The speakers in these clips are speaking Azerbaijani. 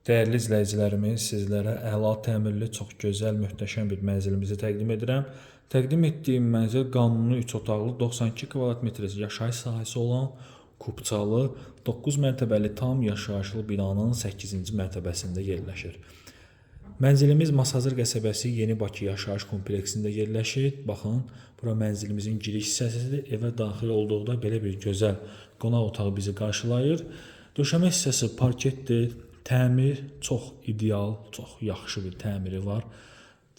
Dəyərli izləyicilərimiz, sizlərə əla təmirli, çox gözəl, möhtəşəm bir mənzilimizi təqdim edirəm. Təqdim etdiyim mənzil qanuni 3 otaqlı, 92 kvadrat metr yaşayış sahəsi olan kupçalı 9 mərtəbəli tam yaşayışlı binanın 8-ci mərtəbəsində yerləşir. Mənzilimiz Masazır qəsəbəsi Yeni Bakı yaşayış kompleksində yerləşir. Baxın, bura mənzilimizin giriş hissəsidir. Evə daxil olduqda belə bir gözəl qonaq otağı bizi qarşılayır. Döşəmə hissəsi parketdir. Təmir çox ideal, çox yaxşı bir təmiri var.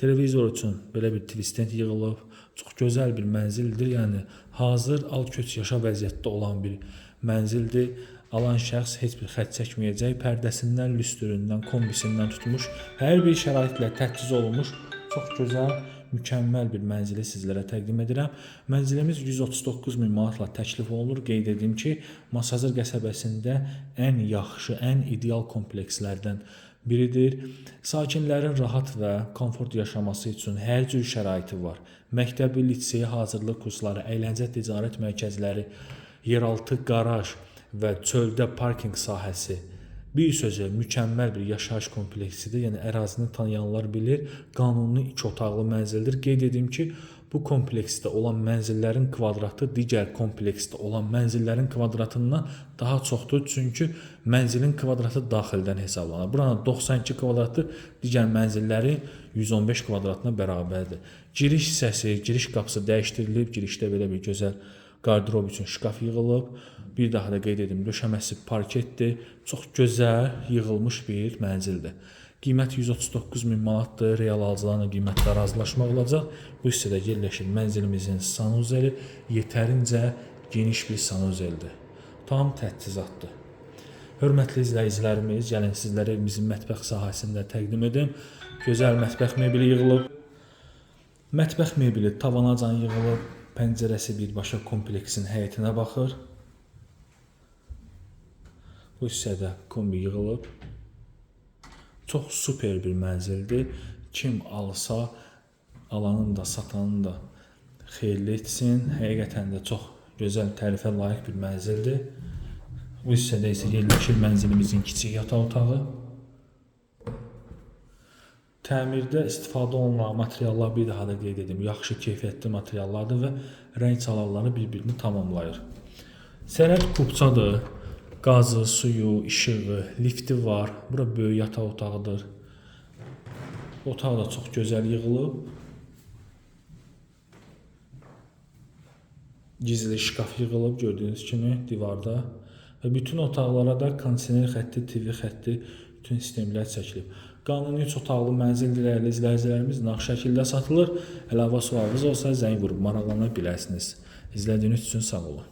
Televizor üçün belə bir twistent yığılıb. Çox gözəl bir mənzildir. Yəni hazır al-köç yaşa vəziyyətdə olan bir mənzildir. Alan şəxs heç bir xətt çəkməyəcək. Pərdəsindən, lüstründən, kombisindən tutmuş, hər bir şəraitlə təchiz olunmuş çox gözəl, mükəmməl bir mənzili sizlərə təqdim edirəm. Mənzilimiz 139 min manatla təklif olunur. Qeyd edim ki, Masazır qəsəbəsində ən yaxşı, ən ideal komplekslərdən biridir. Sakinlərin rahat və komfort yaşaması üçün hər cür şəraiti var. Məktəbi, liseyi, hazırlıq kursları, əyləncə ticarət mərkəzləri, yeraltı qaraj və çöldə parkinq sahəsi. Bir sözlə mükəmməl bir yaşayış kompleksidir. Yəni ərazini tanıyanlar bilir, qanuni 2 otaqlı mənzildir. Qeyd edim ki, bu kompleksdə olan mənzillərin kvadratı digər kompleksdə olan mənzillərin kvadratından daha çoxdur. Çünki mənzilin kvadratı daxildən hesablanır. Buranın 92 kvadratı digər mənzillərin 115 kvadratına bərabərdir. Giriş hissəsi, giriş qapısı dəyişdirilib. Girişdə belə bir gözəl qardırob üçün şkaf yığılıb. Bir daha da qeyd edim, döşəməsi parketdir. Çox gözəl yığılmış bir mənzildir. Qiymət 139 min manatdır. Real alıcılarla qiymətdə razılaşmaq olacaq. Bu hissədə yerləşir mənzilimizin sanuzeli, yetərincə geniş bir sanuzeldir. Tam təchizatdır. Hörmətli izləyicilərimiz, gəlin sizlərə evimizin mətbəx sahəsində təqdim edim. Gözəl mətbəx mebeli yığılıb. Mətbəx mebeli tavanacan yığılıb. Pəncərəsi birbaşa kompleksin həyətinə baxır. Bu hissədə kombi yığılıb. Çox super bir mənzildir. Kim alsa, alanın da, satanın da xeyirli etsin. Həqiqətən də çox gözəl, tərifə layiq bir mənzildir. Bu hissədə isə yerləşir mənzilimizin kiçik yataq otağı. Təmirdə istifadə olunan materiallar, bir daha da qeyd edim, yaxşı keyfiyyətli materiallardır və rəng çalarları bir-birini tamamlayır. Sənəd kupçadır. Qazı, suyu, işığı, lifti var. Bura böyük yataq otağıdır. Otaq da çox gözəl yığılıb. Gizli şkaf yığılıb gördüyünüz kimi divarda. Və bütün otaqlara da kondisioner xətti, TV xətti, bütün sistemlər çəkilib. Qanuni 3 otaqlı mənzildir, dəyərli izləyicilərimiz, nağd şəkildə satılır. Əlavə sualınız olsa zəng vurub maraqlana bilərsiniz. İzlədiyiniz üçün sağ olun.